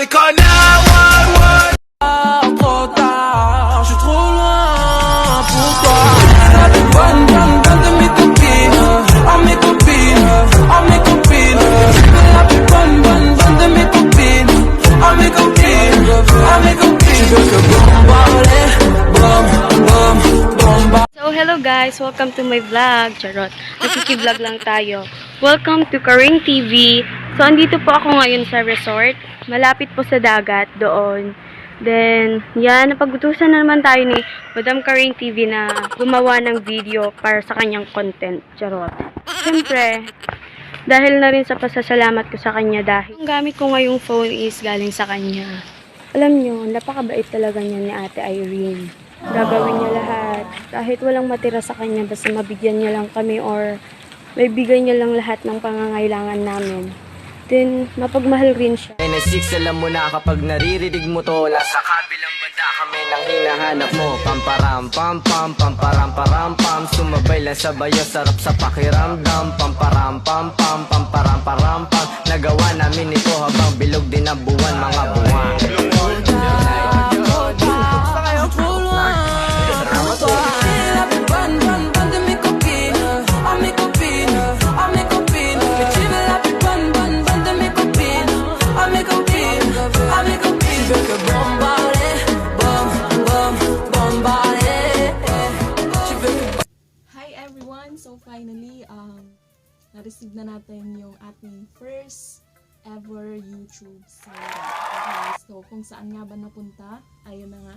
Somebody call 911. Trop tard, je suis trop loin pour toi. Bonne, bonne, bonne de mes copines, oh mes copines, oh mes copines. La plus bonne, bonne, bonne de mes copines, oh mes copines, oh mes copines. Je veux que bombarder, bom, bom, bomba. So, hello guys! Welcome to my vlog. Charot. Nakiki-vlog lang tayo. Welcome to Karing TV. So, andito po ako ngayon sa resort. Malapit po sa dagat doon. Then, yan. Napag-utusan na naman tayo ni Madam Karing TV na gumawa ng video para sa kanyang content. Charot. Siyempre, dahil na rin sa pasasalamat ko sa kanya dahil ang gamit ko ngayong phone is galing sa kanya. Alam nyo, napakabait talaga niya ni Ate Irene. Gagawin niya lahat. Kahit walang matira sa kanya, basta mabigyan niya lang kami or may bigay niya lang lahat ng pangangailangan namin. Then, mapagmahal rin siya. NS6, alam mo na kapag naririnig mo to, nasa kabilang banda kami nang hinahanap mo. Pamparam pam pam, pamparam param pam, sumabay lang sa bayo, sarap sa pakiramdam. Pamparam pam pam, pamparam param pam, nagawa namin ito habang bilog din ang buwan, mga buwan. Hi everyone! So finally, na-receive na natin yung ating first ever YouTube salary. Okay, so kung saan nga ba napunta, ayun na nga.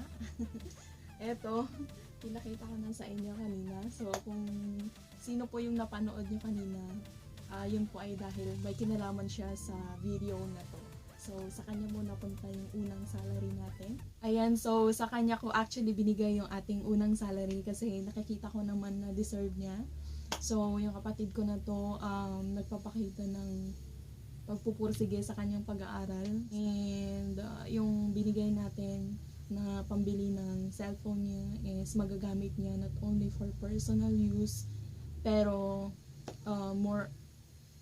Eto, pinakita ko na sa inyo kanina. So kung sino po yung napanood nyo kanina, yun po ay dahil may kinalaman siya sa video na to. So, sa kanya muna punta yung unang salary natin. Ayan, so sa kanya ko actually binigay yung ating unang salary kasi nakikita ko naman na deserve niya. So, yung kapatid ko na to, nagpapakita ng pagpupursige sa kanyang pag-aaral. And yung binigay natin na pambili ng cellphone niya is magagamit niya not only for personal use, pero more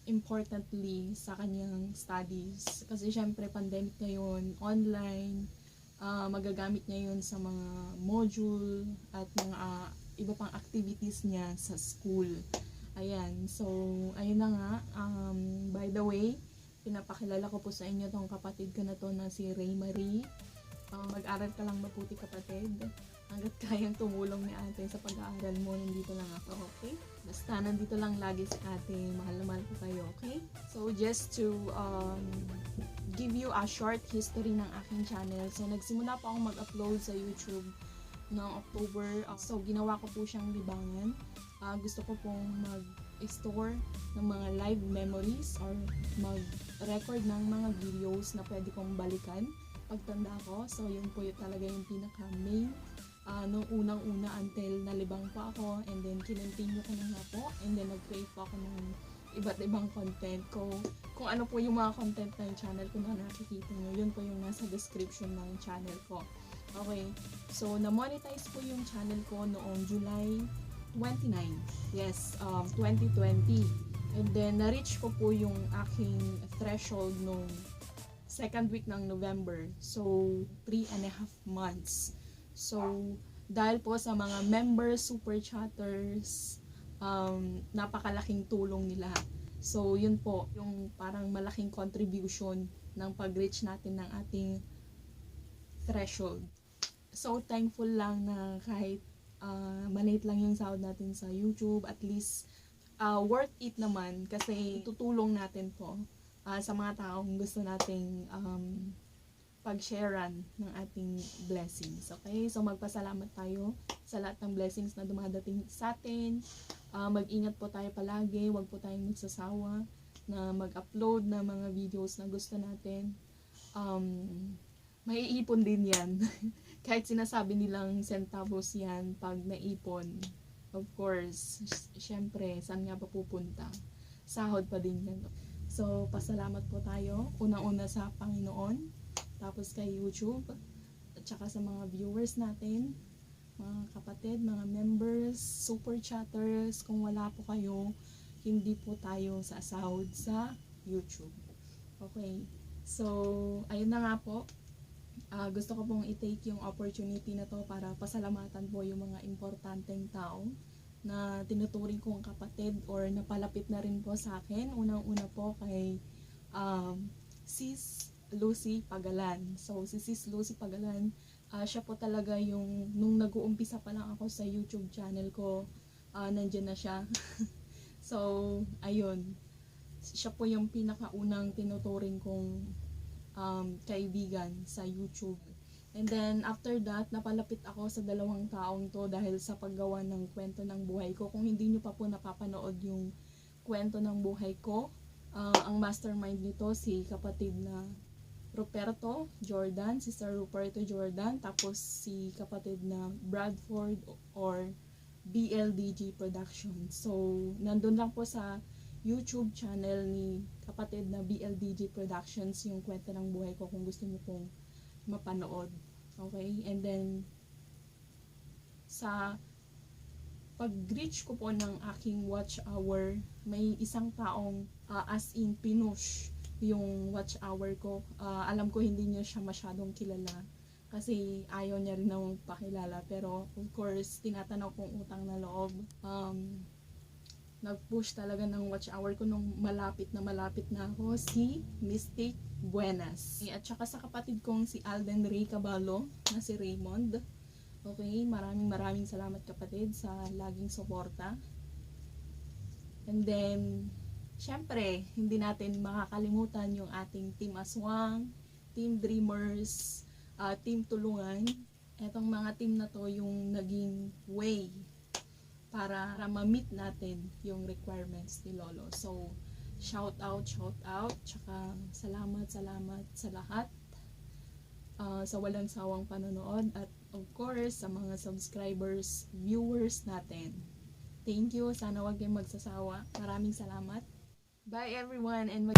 importantly sa kanyang studies. Kasi syempre pandemic ngayon, online, magagamit niya yun sa mga module at mga iba pang activities niya sa school. Ayan, so ayun na nga. By the way, pinapakilala ko po sa inyo tong kapatid ko na to na si Ray Marie. Mag-aral ka lang mabuti kapatid. Hanggat kayang tumulong ni ate sa pag-aaral mo, nandito lang ako, okay? Basta nandito lang lagi si ate, mahal na mahal ko kayo, okay? So just to give you a short history ng aking channel. So nagsimula pa akong mag-upload sa YouTube noong October. So ginawa ko po siyang libangan. Gusto ko pong mag-store ng mga live memories or mag-record ng mga videos na pwede kong balikan pagtanda ko. So yun po yung talaga yung pinaka-main nung unang-una until nalibang pa ako, and then kinontinue ko na nga po, and then nag-create po ako ng iba't ibang content ko. Kung ano po yung mga content na yung channel ko na nakikita nyo, yun po yung nasa description ng channel ko. Okay, so na-monetize po yung channel ko noong July 29, yes, 2020. And then na-reach ko po yung aking threshold nung second week ng November, so 3.5 months. So, dahil po sa mga members, super chatters, napakalaking tulong nila. So, yun po, yung parang malaking contribution ng pag-reach natin ng ating threshold. So, thankful lang na kahit maliit lang yung sahod natin sa YouTube, at least worth it naman kasi tutulong natin po sa mga taong gusto nating pag-sharean ng ating blessings. Okay? So, magpasalamat tayo sa lahat ng blessings na dumadating sa atin. Mag-ingat po tayo palagi. Huwag po tayong magsasawa na mag-upload ng mga videos na gusto natin. Maiipon din yan. Kahit sinasabi nilang centavos yan, pag naipon, of course, syempre, saan nga pa pupunta? Sahod pa din yan. So, pasalamat po tayo. Unang-una sa Panginoon, tapos kay YouTube, at saka sa mga viewers natin, mga kapatid, mga members, super chatters. Kung wala po kayo, hindi po tayo sasahod sa YouTube. Okay. So, ayun na nga po. Gusto ko pong i-take yung opportunity na to para pasalamatan po yung mga importanteng tao na tinuturing kong kapatid or napalapit na rin po sa akin. Unang-una po kay Sis Lucy Pagalan. So, si Sis Lucy Pagalan, siya po talaga yung, nung nag-uumpisa pa lang ako sa YouTube channel ko, nandyan na siya. So, ayun. Siya po yung pinakaunang tinuturing kong kaibigan sa YouTube. And then, after that, napalapit ako sa dalawang taong to dahil sa paggawa ng kwento ng buhay ko. Kung hindi nyo pa po napapanood yung kwento ng buhay ko, ang mastermind nito si kapatid na Ruperto Jordan, si Sir Ruperto Jordan, tapos si kapatid na Bradford or BLDG Production. So, nandun lang po sa YouTube channel ni kapatid na BLDG Productions yung kwento ng buhay ko kung gusto niyo pong mapanood. Okay? And then, sa pag-reach ko po ng aking watch hour, may isang taong as in pinush yung watch hour ko. Alam ko hindi niya siya masyadong kilala kasi ayaw niya rin namang pakilala. Pero of course, tinatanaw kong utang na loob. Nag-push talaga ng watch hour ko nung malapit na ako, si Mystic Buenas. At saka sa kapatid kong si Alden Ray Caballo na si Raymond. Okay, maraming salamat kapatid sa laging suporta. And then, syempre, hindi natin makakalimutan yung ating Team Aswang, Team Dreamers, Team Tulungan. Etong mga team na to yung naging way para ma-meet natin yung requirements ni Lolo. So, shout out, tsaka salamat sa lahat, sa walang sawang panonood, at of course, sa mga subscribers, viewers natin. Thank you, sana wag kayong magsasawa. Maraming salamat. Bye everyone, and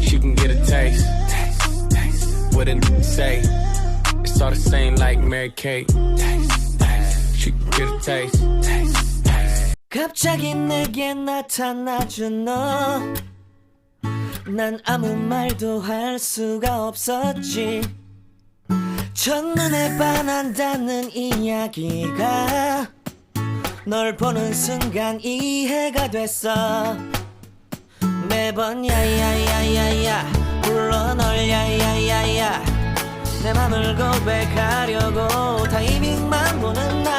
She can get a taste. What it say? It's all the same like Mary Kate. She can get a taste. 갑자기 내게 나타나준 너, 난 아무 말도 할 수가 없었지. 첫눈에 반한다는 이야기가 널 보는 순간 이해가 됐어. 매번 야야야야야 불러 널 야야야야, 내 맘을 고백하려고 타이밍만 보는 나